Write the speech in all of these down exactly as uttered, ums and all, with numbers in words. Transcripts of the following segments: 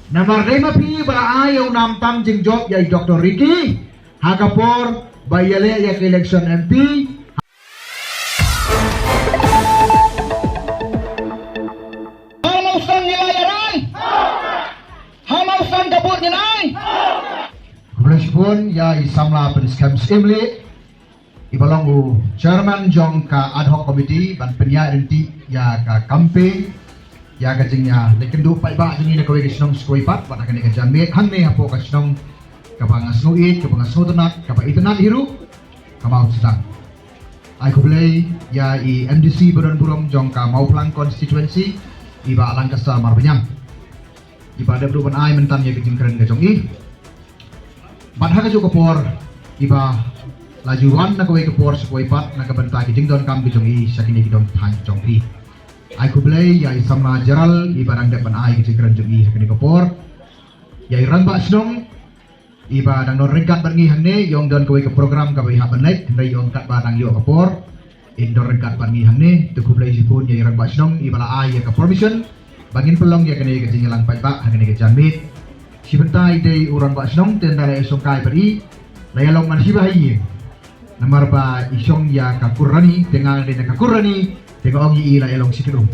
Namar dei ma phi ba la ai ïa u nam tam jingjop ïa i Doctor Ricky ha ka por ba ïaleh ïa ka election M P. Ha Mawsang ngi la ïarai. Ha Mawsang ka vote ngi la ai. Khublei shibun ïa i samla pynskhem siem leh, i ba long u chairman jong ka ad hoc committee ban pynïaid ryntih ïa ka campaign, ïa ka jingïaleit kynduh paidbah jong ngi na kawei ka shnong sha kawei pat, bad ha kane ka janmiet hangne hapoh ka shnong kaba nga sngew ïeit, kaba nga sngewtynnat, kaba itynnat hi ruh, ka Mawsang. Ai khublei ïa i M D C ba don burom jong ka Mawphlang constituency, i Bah Langkasa Marbaniang, i ba dep ruh ban ai mynta ïa ka jingkren ka jong i. Bad ha kajuh ka por i ba la ju wan na kawei ka por sha kawei pat na ka bynta ki jingdonkam ki jong i sha kine ki dong thaiñ jong i. Ai khublei ïa i samla Jeral i ba dang dep ban ai ka jingkren jong i ha kane ka por. Ïa i rangbah shnong i ba dang don ryngkat bad ngi hangne, i ong don kawei ka program kaba i hap ban leit, hynrei i ong katba dang ïoh ka por in don ryngkat bad ngi hangne. Te khublei shibun ïa i rangbah shnong i ba la ai ïa ka permission ba ngin pynlong ïa kane ka jingïalang paidbah ha kane ka janmiet. Shi bynta i dei u rangbah shnong te ynda la ïashongkai bad i la ïalong man shiba ha ïing. Namar ba i shong ïa ka kur rani, te nga dei na ka kur rani, te nga ong ïa i la ïalong shi kynum.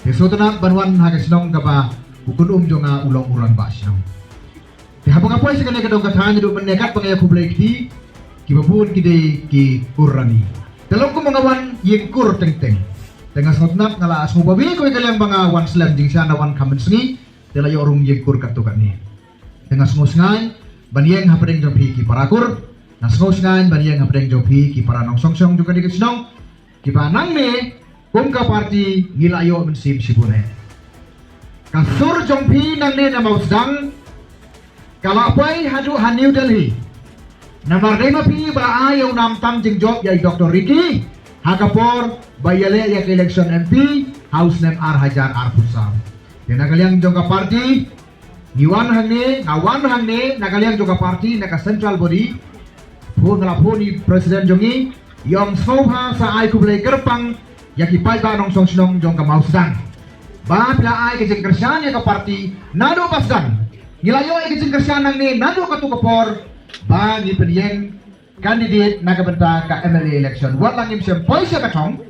Te sngewtynnat ban wan ha ka shnong kaba u kynum jong nga u long u rangbah shnong. Te haba nga poi sha kane ka dong ka thaiñ naduh mynne katba nga ïa khublei kti, kiba bun ki dei ki kur rani. Te long kumba nga wan ïing kur teng teng. Te nga sngewtynnat, nga la sngewbha bha kawei ka liang ba nga wan slem jingshisha, nga wan kham mynsngi, te la ïoh rung ïing kur katto katne. Te nga sngewsngaiñ ban ïeng hapdeng jong phi ki para kur, nga sngewsngaiñ ban ïeng hapdeng jong phi ki para nongshong shnong jong kane ka shnong, kiba nangne kum ka party ngi la ïoh mynsiem shibun eh. Ka sur jong phi nangne na Mawsang ka la poi haduh ha New Delhi. Namar dei ma phi ba la ai ïa u nam tam jingjop ïa i Doctor Ricky ha ka por ba ïaleh ïa ka election M P ha u snem ar hajar arphew saw. Te na ka liang jong ka party ngi wan hangne, nga wan hangne na ka liang jong ka party, na ka central body. Phone la phone i president jong ngi, i ong sngewbha sa ai khublei kyrpang ïa ki paidbah nongshong shnong jong ka Mawsang ba phi la ai ka jingkyrshan ïa ka party naduh ba sdang. Ngi la ïoh ïa ka jingkyrshan nangne naduh kato ka por ba ngi pynïeng candidate na ka bynta ka M L A election. Wat la ngim shym poi sha ka thong,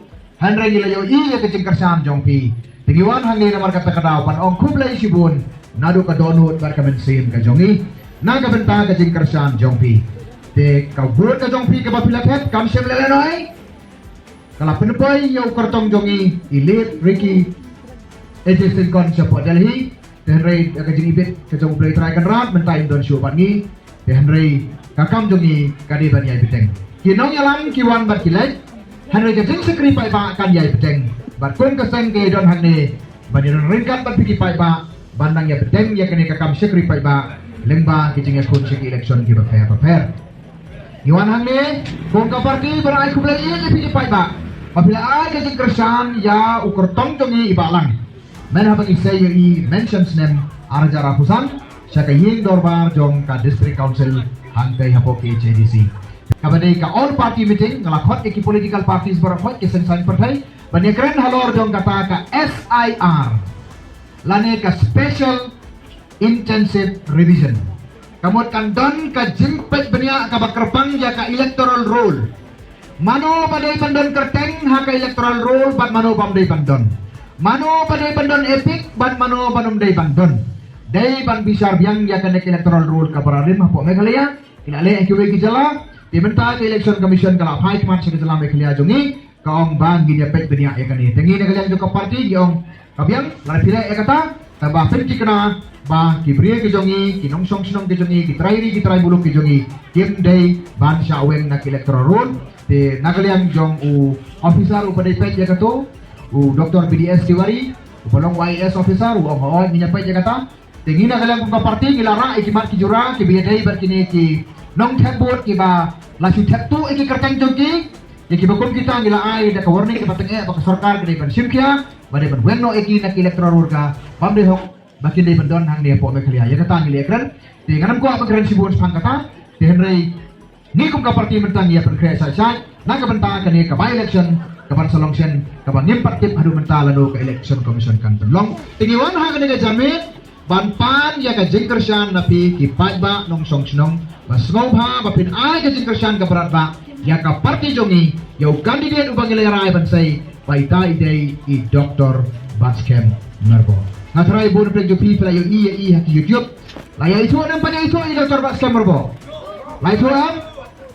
hynrei ngi la ïohi ïa ka jingkyrshan jong phi. Te ngi wan hangne namar kata ka daw ban ong khublei shibun naduh ka dohnud bad ka mynsiem ka jong ngi na ka bynta ka jingkyrshan jong phi. Te ka vote ka jong phi kaba phi la thep kam shym lehnohei. Ka la pynpoi ïa u kyrtong jong ngi, i late Ricky A J Syngkon shapoh Delhi. Te hynrei da ka jingibit ka jong U Blei Trai Kynrad mynta im don shuh bad ngi. Te hynrei ka kam jong ngi ka dei ban ïai bteng. Ki nongïalam ki wan bad ki leit, hynrei ka jingshakri paidbah kan ïai bteng. Bad kum ka seng ka ïai don hangne ban ïadon ryngkat bad phi ki paidbah ban nang ïai bteng ïa kane ka kam shakri paidbah lyngba ki jingïakhun sha ki election kiba pher bapher. Ngi wan hangne kum ka party ban ai khublei ïa phi ki paidbah ba phi la ai ka jingkyrshan ïa u kyrtong jong ngi i Bah Lang. Mynhaba ngi sei ïa i mention snem ar hajar arphew san sha ka ïing dorbar jong ka District Council hangtei hapoh K H A D C. Kaba dei ka all party meeting, nga la khot ïa ki political parties baroh, khot ki seng saiñ pyrthei ban ïakren halor jong kata ka S I R lane ka Special Intensive Revision. Ka mut kan don ka jingpeit bniah kaba kyrpang ïa ka electoral roll. Mano ba dei ban don kyrteng ha ka electoral roll bad mano bym dei ban don. Mano ba dei ban don EPIC bad mano ba ym dei ban don. Dei ban bishar biang ïa kane ka electoral roll kaba rim hapoh Meghalaya. Ki la leh ha kiwei ki jylla. Te mynta ka Election Commission ka la phai khmat sha ka jylla Meghalaya jong ngi, ka ong ba ngin ïa peit bniah ïa kane. Te ngi na ka liang jong ka party ngi ong ka biang, lada phi leh ïa kata, tangba pynthikna ba ki briew ki jong ngi, ki nongshong shnong ki jong ngi, ki trai ri ki trai muluk ki jong ngi kim dei ban shah weng na ka electoral roll. Te na ka liang jong u officer uba dei peit ïa kato, u Doctor B D S Tiwari, uba long I A S officer, u ong hooid ngin ïa peit ïa kata. Te ngi na ka liang kum ka party ngi la rah ïa ki mat ki jura kiba ïadei bad kine ki nongthep vote kiba la shu thep tuh ïa ki kyrteng jong ki. Ïa kiba kum kita ngi la ai da ka warning kaba tyngeh ba ka sorkar ka dei ban shim khia, ba dei ban weng noh ïa ki na ka electoral roll kaba ym dei hok, ba kin dei ban don hangne hapoh Meghalaya. Ïa kata ngi la ïakren. Te ngan ym kwah ban kren shibun shaphang kata. Te hynrei ngi kum ka party mynta ngi ïa pynkhreh shai shai na ka bynta kane ka by election kaban sa long shen, kaba ngim pat tip haduh mynta lano ka Election Commission kan pynlong. Te ngi wan ha kane ka janmiet Ban pan ïa ka jingkyrshan na phi ki paidbah nongshong shnong, ba sngewbha ba phin ai ka jingkyrshan ka brat bha ïa ka party jong ngi, ïa u candidate uba ngi la rai ban sei, ba ita i dei i Doktor Batskhem Myrboh. Nga tharai bun phi jong phi phi la ïohi ïa i ha ki YouTube. La ïa ithuh ne ym pat ïa ithuh i Doktor Batskhem Myrboh? La ithuh em?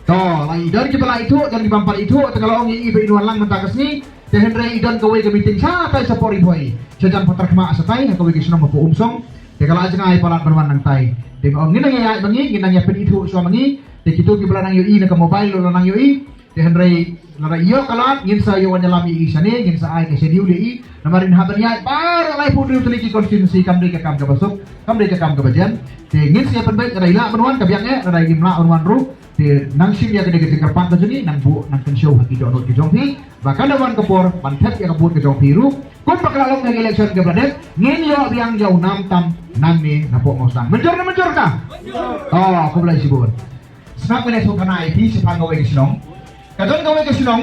To, la i don kiba la ithuh, don kiba ym pat ithuh, te ka la ong ïa i ba in wan lang mynta ka sngi. Te hynrei i don kawei ka meeting shatai shapoh Ri Bhoi, shajan Patharkhmah shatai, ha kawei ka shnong hapoh Umsong. Te ka la jngai palat ban wan nangtai. Te nga ong ngin nang ïa ïaid ma ngi, ngin nang ïa pynithuh shuwa ma ngi. Te kito kiba la nang ïohi na ka mobile ruh la nang ïohi. Te hynrei lada ïoh ka lad ngin sa ïoh wan ïalam ïa i shane, ngin sa ai ka schedule ïa i. Namar in hap ban ïaid baroh laiphew hynriew tylli ki constituency, kam dei ka kam kaba suk, kam dei ka kam kaba jem. Te ngin sa ïa pynbeit lada i lah ban wan, ka biang eh, lada im lah ban wan ruh. Te nang shim ïa kane ka jingkyrpad ka jong ngi, nang buh nang kynshew ha ki dohnud ka jong phi, ba kan da wan ka por ban thep ïa ka vote ka jong phi ruh, kumba ka la long ha ka election kaba la dep, ngin ïoh biang ïa u nam tam nangne napoh Mawsynram. Mynjur ne ym mynjur ka? Oh, khublei shibun. Sngap, ngan ïathuhkhana ïa phi shaphang kawei ka shnong. Ka don kawei ka shnong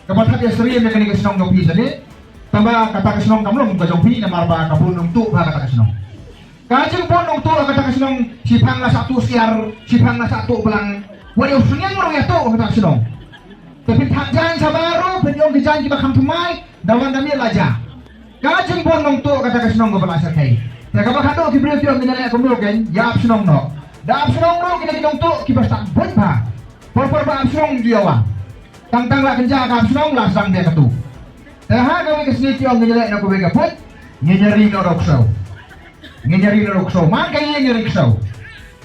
kaba thap ïasyriem ïa kane ka shnong jong phi shane. Tangba kata ka shnong kam long ka jong phi namar ba ka bun nongtuh bha kata ka shnong. Ka jingbun nongtuh ha kata ka shnong, shiphang la sah tuh syiar, shiphang la sah tuh blang. Wat ïa u sniang ruh ïa tuh ha kata ka shnong. Te phin thad jaiñ shabar ruh, phin ïoh ki jaiñ kiba kham thymmai, da wan da miet la jia. Ka jingbun nongtuh ha kata ka shnong kaba la shyrkhei. Te kaba khadduh ki briew ki ong ngin ïaleh kumno kein, ïa ap shnong noh. Da ap shnong ruh kine ki nongtuh kiba stad buit bha. Por por ba ap shnong ju ïa wan. Tang tang la kynja ka ap shnong la sdang beh katu. Te ha kawei ka sngi ki ong ngin ïaleh na kawei ka buit, ngin ïa ri noh ruh ksew. Ngin ïa ri noh ruh ksew. Man ka ïing ïa ri ksew.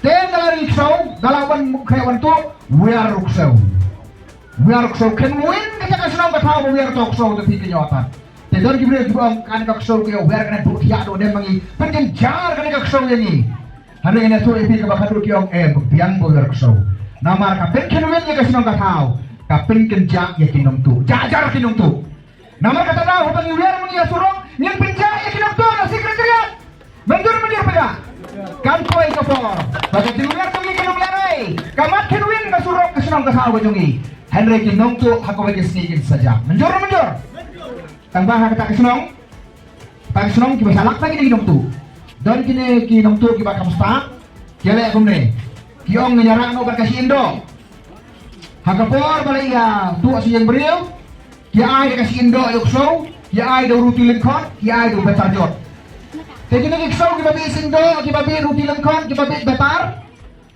Te nga la ri ksew, nga la wan mukhe wan tuh, wiar ruh ksew. Wiar ruh ksew, kynwin kata ka shnong ka thaw ba wiar to ksew te phi kynnoh tat. Te don ki briew kiba ong kane ka ksew ka ïa wiar kane duh thiah duh dem ma ngi. Pynkynjar kane ka ksew ïa ngi. Hynrei ngan ïathuh ïa phi kaba khadduh ki ong em, biang ba wiar ksew. Namar ka pynkynwin ïa ka shnong ka thaw, ka pynkynjah ïa ki nongtuh. Jah jar ki nongtuh. Namar kata daw haba ngi wiar ma ngi ïa surok, ngin pynjah ïa ki nongtuh na secretariat. Mynjur mynjur phi ba. Kan poi ka por ba ka jingwiar jong ngi kan ym lehrai. Ka mat kynwin ka surok ka shnong ka thaw ka jong ngi. Hynrei ki nongtuh ha kawei ka sngi kin sa jah. Mynjur mynjur. Tang ba ha kata ka shnong, kata ka shnong kiba shalak na kine ki nongtuh. Don kine ki nongtuh kiba kham stad. Ki leh kumne. Ki ong ngin ïa rah noh bad ka shi indoh. Ha ka por ba la ïa tuh sha ïing briew, ki ai da ka shi indoh ïa u ksew, ki ai da u ruti lyngkhot, ki ai da u betar jot. Te kine ki ksew kiba bit shi indoh, kiba bit ruti lyngkhot, kiba bit betar.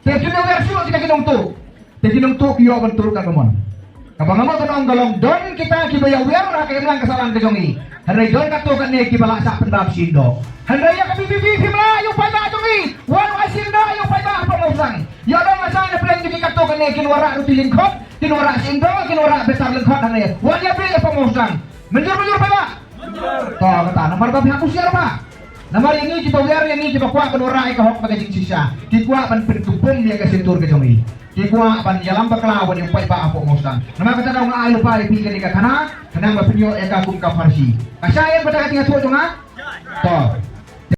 Te kine wer shuh kine ki nongtuh. Te ki nongtuh ki ïoh ban tuh katba mon. Kaba nga mut ban ong ka long don kita kiba ïa wer ha ka imlang ka sahlang ka jong ngi. Hynrei don katto katne kiba la shah pyndap shi indoh. Hynrei ïa ka V P P phim lah ïa u paidbah jong ngi. Wan ai shi indoh ïa u paidbah hapoh Mawsynram. Ïa don la shah na pdeng jong ngi katto katne kin wanrah ruti lyngkhot, kin wanrah shi indoh, kin wanrah betar lyngkhot hangne. Wan ïa bit hapoh Mawsynram. Mynjur mynjur paidbah. To kata namar ba phi hap husiar bha. Namar ïa ngi kiba wer, ïa ngi kiba kwah ban wanrah ïa ka hok bad ka jingshisha, ki kwah ban pynkup bun ïa ka shyntur ka jong ngi. Ki kwah ban ïalam bakla bad ïa u paidbah hapoh Mawsynram. Namar kata daw nga ai lypa ïa phi kane ka khana, khnang ba phin ïoh ïa ka kum ka pharshi. Ka shai ïa kata ka jingïathuh jong nga. To.